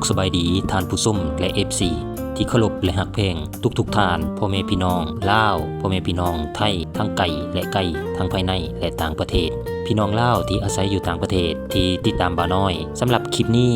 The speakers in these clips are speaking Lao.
ສະບາຍດີທ່ານຜູ້ຊົມ ແລະ ເອັຟຊີ ທີ່ເຄົາລົບ ແລະ ຮັກແພງທຸກໆທ່ານ, ພໍ່ແມ່ພີ່ນ້ອງລາວ, ພໍ່ແມ່ພີ່ນ້ອງໄທ ທັງໃກ້ ແລະ ໄກ, ທັງພາຍໃນ ແລະ ຕ່າງປະເທດ, ພີ່ນ້ອງລາວທີ່ອາໄສຢູ່ຕ່າງປະເທດທີ່ຕິດຕາມບ່າວນ້ອຍ. ສຳລັບຄລິບນີ້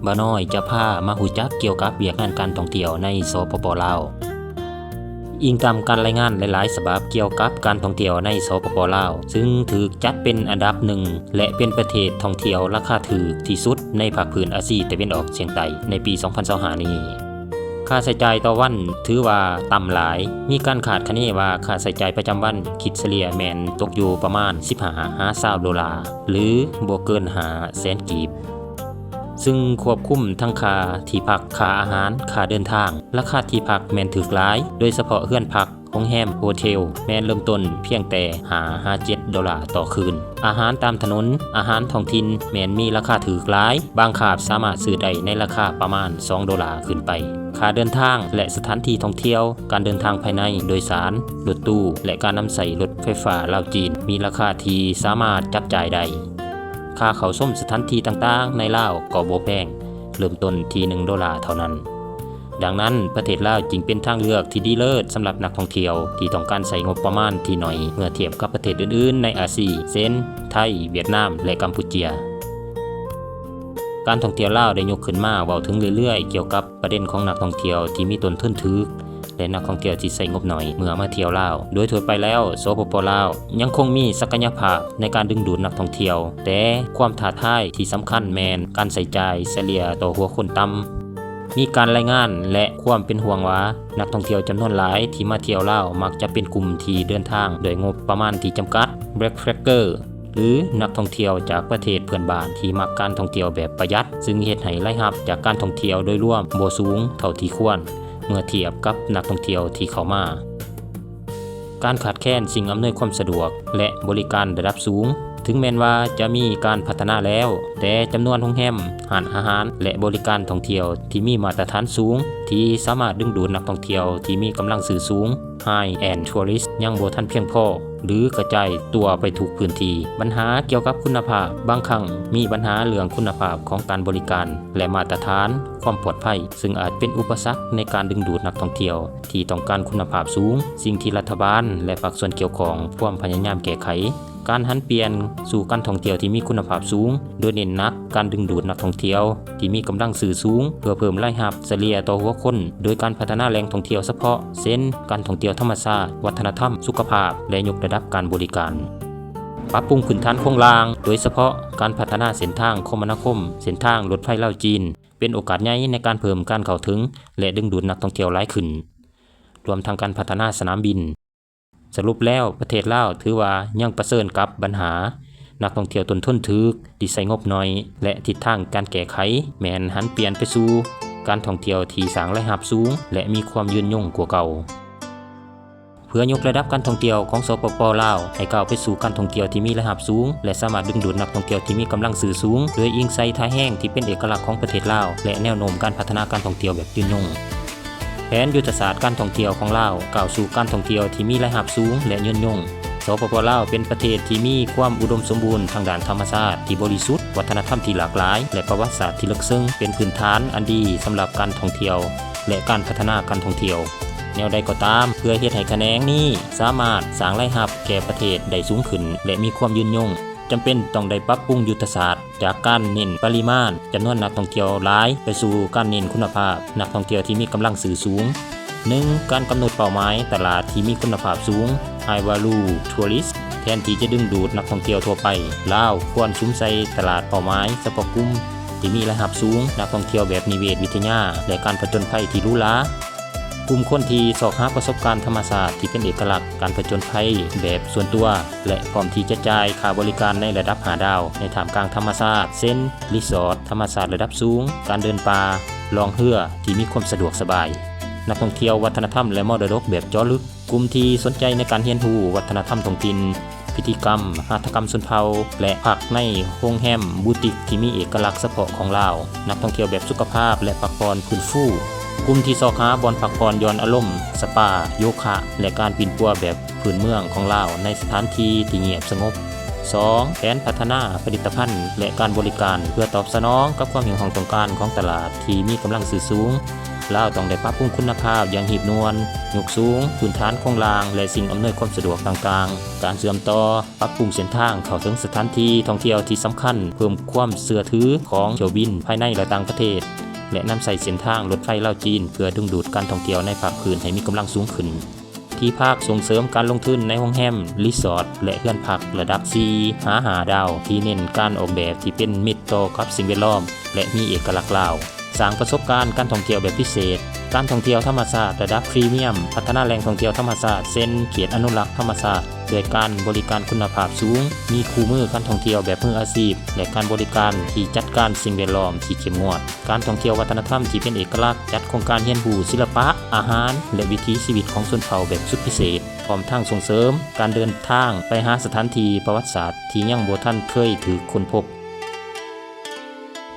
ບ່າວນ້ອຍຈະພາມາຮູ້ຈັກກ່ຽວກັບວຽກງານການທ່ອງທ່ຽວໃນ ສປປ ລາວ. ອີງຕາມການລາຍງານຫຼາຍໆສະບັບກ່ຽວກັບການທ່ອງທ່ຽວໃນ ສປປ ລາວ, ຊຶ່ງຖືກຈັດເປັນອັນດັບໜຶ່ງ ແລະ ເປັນປະເທດທ່ອງທ່ຽວລາຄາຖືກທີ່ສຸດໃນພາກພື້ນອາຊີຕາເວັນອອກສຽງໃຕ້ໃນປີສອງພັນຊາວຫ້ານີ້. ຄ່າໃຊ້ຈ່າຍຕໍ່ວັນຖືວ່າຕ່ຳຫຼາຍ. ມີການຄາດຄະເນວ່າຄ່າໃຊ້ຈ່າຍປະຈຳວັນຄິດສະເລ່ຍແມ່ນຕົກຢູ່ປະມານສິບຫ້າຫາຊາວໂດລາ ຫຼື ບໍ່ເກີນຫ້າແສນກີບ. ຊຶ່ງຄວບຄຸມທັງຄ່າທີ່ພັກ, ຄ່າອາຫານ, ຄ່າເດີນທາງ. ລາຄາທີ່ພັກແມ່ນຖືກຫຼາຍ, ໂດຍສະເພາະເຮືອນພັກ, ໂຮງແຮມ, ໂຮເທວ ແມ່ນເລີ່ມຕົ້ນພຽງແຕ່ຫ້າຫາເຈັດໂດລາຕໍ່ຄືນ. ອາຫານຕາມຖະໜົນ, ອາຫານທ້ອງຖິ່ນແມ່ນມີລາຄາຖືກຫຼາຍ, ບາງຄາບສາມາດຊື້ໄດ້ໃນລາຄາປະມານສອງໂດລາຂຶ້ນໄປ. ຄ່າເດີນທາງ ແລະ ສະຖານທີ່ທ່ອງທ່ຽວ, ການເດີນທາງພາຍໃນ, ໂດຍສານ, ລົດຕູ້ ແລະ ການນຳໃຊ້ລົດໄຟຟ້າລາວ-ຈີນ ມີລາຄາທີ່ສາມາດຈັບຈ່າຍໄດ້. ຄ່າເຂົ້າຊົມສະຖານທີ່ຕ່າງໆໃນລາວກໍບໍ່ແພງ, ເລີ່ມຕົ້ນທີ່ໜຶ່ງໂດລາເທົ່ານັ້ນ. ດັ່ງນັ້ນ, ປະເທດລາວຈຶ່ງເປັນທາງເລືອກທີ່ດີເລີດສຳລັບນັກທ່ອງທ່ຽວທີ່ຕ້ອງການໃຊ້ງົບປະມານທີ່ໜ້ອຍເມື່ອທຽບກັບປະເທດອື່ນໆໃນອາຊີ ເຊັ່ນ ໄທ, ຫວຽດນາມ ແລະ ກຳປູເຈຍ. ການທ່ອງທ່ຽວລາວໄດ້ຍົກຂຶ້ນມາເວົ້າເຖິງເລື້ອຍໆກ່ຽວກັບປະເດັນຂອງນັກທ່ອງທ່ຽວທີ່ມີຕົ້ນທຶນຖືກ ແລະ ນັກທ່ອງທ່ຽວທີ່ໃຊ້ງົບໜ້ອຍເມື່ອມາທ່ຽວລາວ. ໂດຍທົ່ວໄປແລ້ວ, ສປປ ລາວ ຍັງຄົງມີສັກກະຍະພາບໃນການດຶງດູດນັກທ່ອງທ່ຽວ, ແຕ່ຄວາມທ້າທາຍທີ່ສຳຄັນແມ່ນການໃຊ້ຈ່າຍສະເລ່ຍຕໍ່ຫົວຄົນຕ່ຳ. ມີການລາຍງານ ແລະ ຄວາມເປັນຫ່ວງວ່າ ນັກທ່ອງທ່ຽວຈຳນວນຫຼາຍທີ່ມາທ່ຽວລາວມັກຈະເປັນກຸ່ມທີ່ເດີນທາງດ້ວຍງົບປະມານທີ່ຈຳກັດ, backpacker ຫຼື ນັກທ່ອງທ່ຽວຈາກປະເທດເພື່ອນບ້ານທີ່ມັກການທ່ອງທ່ຽວແບບປະຢັດ, ຊຶ່ງເຮັດໃຫ້ລາຍຮັບຈາກການທ່ອງທ່ຽວໂດຍລວມບໍ່ສູງເທົ່າທີ່ຄວນ ເມື່ອທຽບກັບນັກທ່ອງທ່ຽວທີ່ເຂົ້າມາ. ການຂາດແຄນສິ່ງອຳນວຍຄວາມສະດວກ ແລະ ບໍລິການລະດັບສູງ. ເຖິງແມ່ນວ່າຈະມີການພັດທະນາແລ້ວ, ແຕ່ຈຳນວນໂຮງແຮມ, ຮ້ານອາຫານ ແລະ ບໍລິການທ່ອງທ່ຽວທີ່ມີມາດຕະຖານສູງ ທີ່ສາມາດດຶງດູດນັກທ່ອງທ່ຽວທີ່ມີກຳລັງຊື້ສູງ, high-end tourist, ຍັງບໍ່ທັນພຽງພໍ ຫຼື ກະຈາຍຕົວໄປທຸກພື້ນທີ່. ບັນຫາກ່ຽວກັບຄຸນນະພາບ. ບາງຄັ້ງມີບັນຫາເລື່ອງຄຸນນະພາບຂອງການບໍລິການ ແລະ ມາດຕະຖານຄວາມປອດໄພ, ຊຶ່ງອາດເປັນອຸປະສັກໃນການດຶງດູດນັກທ່ອງທ່ຽວທີ່ຕ້ອງການຄຸນນະພາບສູງ, ສິ່ງທີ່ລັດຖະບານ ແລະ ພາກສ່ວນກ່ຽວຂ້ອງພວມພະຍາຍາມແກ້ໄຂ. ການຫັນປ່ຽນສູ່ການທ່ອງທ່ຽວທີ່ມີຄຸນນະພາບສູງ, ໂດຍເນັ້ນໜັກການດຶງດູດນັກທ່ອງທ່ຽວທີ່ມີກຳລັງຊື້ສູງ ເພື່ອເພີ່ມລາຍຮັບສະເລ່ຍຕໍ່ຫົວຄົນ ໂດຍການພັດທະນາແຫຼ່ງທ່ອງທ່ຽວສະເພາະ ເຊັ່ນ ການທ່ອງທ່ຽວທຳມະຊາດ, ວັດທະນະທຳ, ສຸຂະພາບ ແລະ ຍົກລະດັບການບໍລິການ. ປັບປຸງພື້ນຖານໂຄງລ່າງ, ໂດຍສະເພາະການພັດທະນາເສັ້ນທາງຄົມມະນາຄົມ, ເສັ້ນທາງລົດໄຟລາວ-ຈີນ ເປັນໂອກາດໃຫຍ່ໃນການເພີ່ມການເຂົ້າເຖິງ ແລະ ດຶງດູດນັກທ່ອງທ່ຽວຫຼາຍຂຶ້ນ, ລວມທັງການພັດທະນາສະໜາມບິນ. ສະຫຼຸບແລ້ວ, ປະເທດລາວຖືວ່າຍັງປະເຊີນກັບບັນຫານັກທ່ອງທ່ຽວຕົ້ນທຶນຖືກທີ່ໃຊ້ງົບໜ້ອຍ ແລະ ທິດທາງການແກ້ໄຂແມ່ນຫັນປ່ຽນໄປສູ່ການທ່ອງທ່ຽວທີ່ສ້າງລາຍຮັບສູງ ແລະ ມີຄວາມຍືນຍົງກວ່າເກົ່າ. ເພື່ອຍົກລະດັບການທ່ອງທ່ຽວຂອງ ສປປ ລາວ ໃຫ້ກ້າວໄປສູ່ການທ່ອງທ່ຽວທີ່ມີລາຍຮັບສູງ ແລະ ສາມາດດຶງດູດນັກທ່ອງທ່ຽວທີ່ມີກຳລັງຊື້ສູງ ໂດຍອີງໃສ່ທ່າແຮງທີ່ເປັນເອກະລັກຂອງປະເທດລາວ ແລະ ແນວໂນ້ມການພັດທະນາການທ່ອງທ່ຽວແບບຍືນຍົງ. ແຜນຍຸດທະສາດການທ່ອງທ່ຽວຂອງລາວ ກ້າວສູ່ການທ່ອງທ່ຽວທີ່ມີລາຍຮັບສູງ ແລະ ຍືນຍົງ. ສປປ ລາວ ເປັນປະເທດທີ່ມີຄວາມອຸດົມສົມບູນທາງດ້ານທຳມະຊາດທີ່ບໍລິສຸດ, ວັດທະນະທຳທີ່ຫຼາກຫຼາຍ ແລະ ປະຫວັດສາດທີ່ເລິກເຊິ່ງ ເປັນພື້ນຖານອັນດີສຳລັບການທ່ອງທ່ຽວ ແລະ ການພັດທະນາການທ່ອງທ່ຽວ. ແນວໃດກໍຕາມ, ເພື່ອເຮັດໃຫ້ຂະແໜງນີ້ສາມາດສ້າງລາຍຮັບແກ່ປະເທດໄດ້ສູງຂຶ້ນ ແລະ ມີຄວາມຍືນຍົງ, ຈຳເປັນຕ້ອງໄດ້ປັບປຸງຍຸດທະສາດ ຈາກການເນັ້ນປະລິມານຈຳນວນນັກທ່ອງທ່ຽວຫຼາຍ ໄປສູ່ການເນັ້ນຄຸນນະພາບນັກທ່ອງທ່ຽວທີ່ມີກຳລັງຊື້ສູງ. ໜຶ່ງ, ການກຳນົດເປົ້າໝາຍຕະຫຼາດທີ່ມີຄຸນນະພາບສູງ, High Value Tourist. ແທນທີ່ຈະດຶງດູດນັກທ່ອງທ່ຽວທົ່ວໄປ, ລາວຄວນສຸມໃສ່ຕະຫຼາດເປົ້າໝາຍສະເພາະກຸ່ມທີ່ມີລາຍຮັບສູງ, ນັກທ່ອງທ່ຽວແບບນິເວດວິທະຍາ ແລະ ການຜະຈົນໄພທີ່ຫຼູຫຼາ. ກຸ່ມຄົນທີ່ຊອກຫາປະສົບການທຳມະຊາດທີ່ເປັນເອກະລັກ, ການຜະຈົນໄພແບບສ່ວນຕົວ ແລະ ພ້ອມທີ່ຈະຈ່າຍຄ່າບໍລິການໃນລະດັບຫ້າດາວໃນທ່າມກາງທຳມະຊາດ ເຊັ່ນ ຣີສອດທຳມະຊາດລະດັບສູງ, ການເດີນປ່າ, ລ່ອງເຮືອທີ່ມີຄວາມສະດວກສະບາຍ. ນັກທ່ອງທ່ຽວວັດທະນະທຳ ແລະ ມໍລະດົກແບບເຈາະເລິກ. ກຸ່ມທີ່ສົນໃຈໃນການຮຽນຮູ້ວັດທະນະທຳທ້ອງຖິ່ນ, ພິທີກຳ, ຫັດຖະກຳຊົນເຜົ່າ ແລະ ພັກໃນໂຮງແຮມບູຕິກທີ່ມີເອກະລັກສະເພາະຂອງລາວ, ນັກທ່ອງທ່ຽວແບບສຸຂະພາບ ແລະ ພັກຜ່ອນຟື້ນຟູ, ກຸ່ມທີ່ຊອກຫາບ່ອນພັກຜ່ອນຢ່ອນອາລົມ, ສະປາ, ໂຍຄະ ແລະ ການປິ່ນປົວແບບພື້ນເມືອງຂອງລາວໃນສະຖານທີ່ທີ່ງຽບສະຫງົບ. ສອງ ແຜນພັດທະນາຜະລິດຕະພັນ ແລະ ການບໍລິການ ເພື່ອຕອບສະໜອງກັບຄວາມຮຽກຮ້ອງຕ້ອງການຂອງຕະຫຼາດທີ່ມີກຳລັງຊື້ສູງ. ລາວຕ້ອງໄດ້ປັບປຸງຄຸນນະພາບຢ່າງຮີບດ່ວນ, ຍົກສູງພື້ນຖານໂຄງລ່າງ ແລະ ສິ່ງອຳນວຍຄວາມສະດວກຕ່າງໆ, ການເຊື່ອມຕໍ່, ປັບປຸງເສັ້ນທາງເຂົ້າເຖິງສະຖານທີ່ທ່ອງທ່ຽວທີ່ສຳຄັນ, ເພີ່ມຄວາມເຊື່ອຖືຂອງຖ້ຽວບິນພາຍໃນ ແລະ ຕ່າງປະເທດ ແລະ ນຳໃຊ້ເສັ້ນທາງລົດໄຟລາວ-ຈີນ ເພື່ອດຶງດູດການທ່ອງທ່ຽວໃນພາກພື້ນໃຫ້ມີກຳລັງສູງຂຶ້ນ. ທີ່ພັກ ສົ່ງເສີມການລົງທຶນໃນໂຮງແຮມ, ຣີສອດ ແລະ ເຮືອນພັກລະດັບສີ່ຫາຫ້າດາວ ທີ່ເນັ້ນການອອກແບບທີ່ເປັນມິດຕໍ່ກັບສິ່ງແວດລ້ອມ ແລະ ມີເອກະລັກລາວ. ສ້າງປະສົບການການທ່ອງທ່ຽວແບບພິເສດ, ການທ່ອງທ່ຽວທຳມະຊາດລະດັບພຣີມຽມ, ພັດທະນາແຫຼ່ງທ່ອງທ່ຽວທຳມະຊາດ ເຊັ່ນ ເຂດອະນຸລັກທຳມະຊາດ ດ້ວຍການບໍລິການຄຸນນະພາບສູງ, ມີຄູ່ມືການທ່ອງທ່ຽວແບບມືອາຊີບ ແລະ ການບໍລິການທີ່ຈັດການສິ່ງແວດລ້ອມທີ່ເຂັ້ມງວດ. ການທ່ອງທ່ຽວວັດທະນະທຳທີ່ເປັນເອກະລັກ, ຈັດໂຄງການຮຽນຮູ້ສິລະປະ, ອາຫານ ແລະ ວິຖີຊີວິດຂອງຊົນເຜົ່າແບບສຸດພິເສດ, ພ້ອມທັງສົ່ງເສີມການເດີນທາງໄປຫາສະຖານທີ່ປະຫວັດສາດທີ່ຍັງບໍ່ທັນເຄີຍຖືກຄົ້ນພົບ.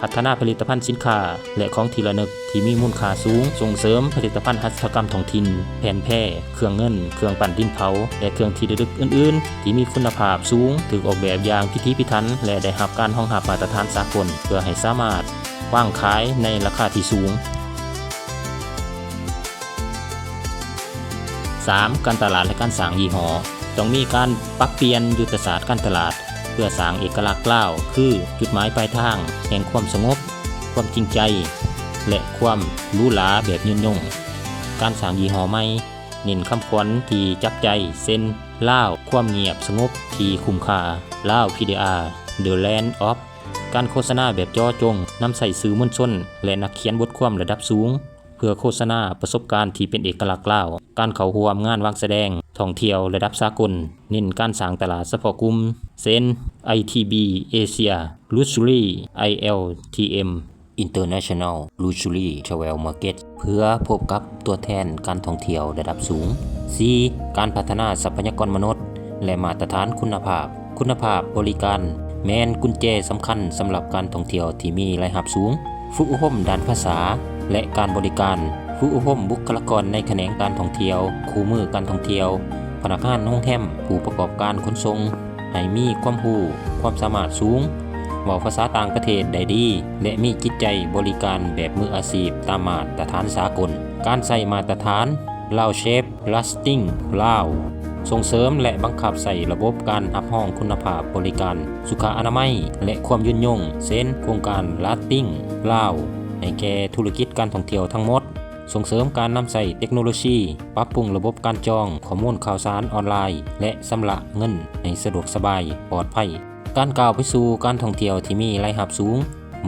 ພັດທະນາຜະລິດຕະພັນສິນຄ້າ ແລະ ຂອງທີ່ລະນຶກທີ່ມີມູນຄ່າສູງ, ສົ່ງເສີມຜະລິດຕະພັນຫັດຖະກຳທ້ອງຖິ່ນ, ແຜ່ນແພ, ເຄື່ອງເງິນ, ເຄື່ອງປັ້ນດິນເຜົາ ແລະ ເຄື່ອງທີ່ລະລຶກອື່ນໆ ທີ່ມີຄຸນນະພາບສູງ, ຖືກອອກແບບຢ່າງພິຖີພິຖັນ ແລະ ໄດ້ຮັບການຮອງຮັບມາດຕະຖານສາກົນ ເພື່ອໃຫ້ສາມາດວາງຂາຍໃນລາຄາທີ່ສູງ. ສາມ ການຕະຫຼາດ ແລະ ການສ້າງຍີ່ຫໍ້. ຕ້ອງມີການປັບປ່ຽນຍຸດທະສາດການຕະຫຼາດ ເພື່ອສ້າງເອກະລັກລາວ ຄືຈຸດໝາຍປາຍທາງແຫ່ງຄວາມສະຫງົບ, ຄວາມຈິງໃຈ ແລະ ຄວາມຫຼູຫຼາແບບຍືນຍົງ. ການສ້າງຍີ່ຫໍ້ໃໝ່ເນັ້ນຄຳຂວັນທີ່ຈັບໃຈ ເຊັ່ນ ລາວ ຄວາມງຽບສະຫງົບທີ່ຄຸ້ມຄ່າ, ລາວ ພີດີອາ The Land of ການໂຄສະນາແບບເຈາະຈົງ, ນຳໃຊ້ສື່ມວນຊົນ ແລະ ນັກຂຽນບົດຄວາມລະດັບສູງ ເພື່ອໂຄສະນາປະສົບການທີ່ເປັນເອກະລັກລາວ, ການເຂົ້າຮ່ວມງານວາງສະແດງທ່ອງທ່ຽວລະດັບສາກົນ, ເນັ້ນການສ້າງຕະຫຼາດສະເພາະກຸ່ມ ເຊັ່ນ ໄອທີບີ Asia Luxury, ໄອແອລທີເອັມ International Luxury Travel Market ເພື່ອພົບກັບຕົວແທນການທ່ອງທ່ຽວລະດັບສູງ. ສີ່ ການພັດທະນາຊັບພະຍາກອນມະນຸດ ແລະ ມາດຕະຖານຄຸນນະພາບ. ຄຸນນະພາບບໍລິການແມ່ນກຸນແຈສຳຄັນສຳລັບການທ່ອງທ່ຽວທີ່ມີລາຍຮັບສູງ. ຝຶກອົບຮົມດ້ານພາສາ ແລະ ການບໍລິການ, ຝຶກອົບຮົມບຸກຄະລາກອນໃນຂະແໜງການທ່ອງທ່ຽວ, ຄູ່ມືການທ່ອງທ່ຽວ, ພະນັກງານໂຮງແຮມ, ຜູ້ປະກອບການຂົນສົ່ງ ໃຫ້ມີຄວາມຮູ້, ຄວາມສາມາດສູງ, ເວົ້າພາສາຕ່າງປະເທດໄດ້ດີ ແລະ ມີຈິດໃຈບໍລິການແບບມືອາຊີບຕາມມາດຕະຖານສາກົນ. ການໃຊ້ມາດຕະຖານ Lounge Shape Lasting ລາວ ສົ່ງເສີມ ແລະ ບັງຄັບໃຊ້ລະບົບການຮັບຮອງຄຸນນະພາບບໍລິການ, ສຸຂະອະນາໄມ ແລະ ຄວາມຍືນຍົງ ເຊັ່ນ ໂຄງການ Lasting ລາວ ໃຫ້ແກ່ທຸລະກິດການທ່ອງທ່ຽວທັງໝົດ. ສົ່ງເສີມການນຳໃຊ້ເຕັກໂນໂລຊີ, ປັບປຸງລະບົບການຈອງຂໍ້ມູນຂ່າວສານອອນລາຍ ແລະ ຊຳລະເງິນໃຫ້ສະດວກສະບາຍ, ປອດໄພ. ການກ້າວໄປສູ່ການທ່ອງທ່ຽວທີ່ມີລາຍຮັບສູງ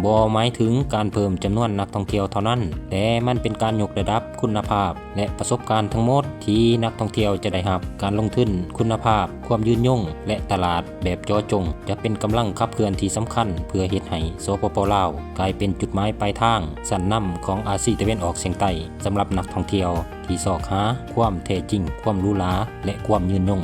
ບໍ່ໝາຍເຖິງການເພີ່ມຈຳນວນນັກທ່ອງທ່ຽວເທົ່ານັ້ນ, ແຕ່ມັນເປັນການຍົກລະດັບຄຸນນະພາບ ແລະ ປະສົບການທັງໝົດທີ່ນັກທ່ອງທ່ຽວຈະໄດ້ຮັບ. ການລົງທຶນຄຸນນະພາບ, ຄວາມຍືນຍົງ ແລະ ຕະຫຼາດແບບເຈາະຈົງ ຈະເປັນກຳລັງຂັບເຄື່ອນທີ່ສຳຄັນເພື່ອເຮັດໃຫ້ ສປປ ລາວ ກາຍເປັນຈຸດໝາຍປາຍທາງຊັ້ນນຳຂອງອາຊີຕາເວັນອອກສຽງໃຕ້ ສຳລັບນັກທ່ອງທ່ຽວທີ່ຊອກຫາຄວາມແທ້ຈິງ, ຄວາມຫຼູຫຼາ ແລະ ຄວາມຍືນຍົງ.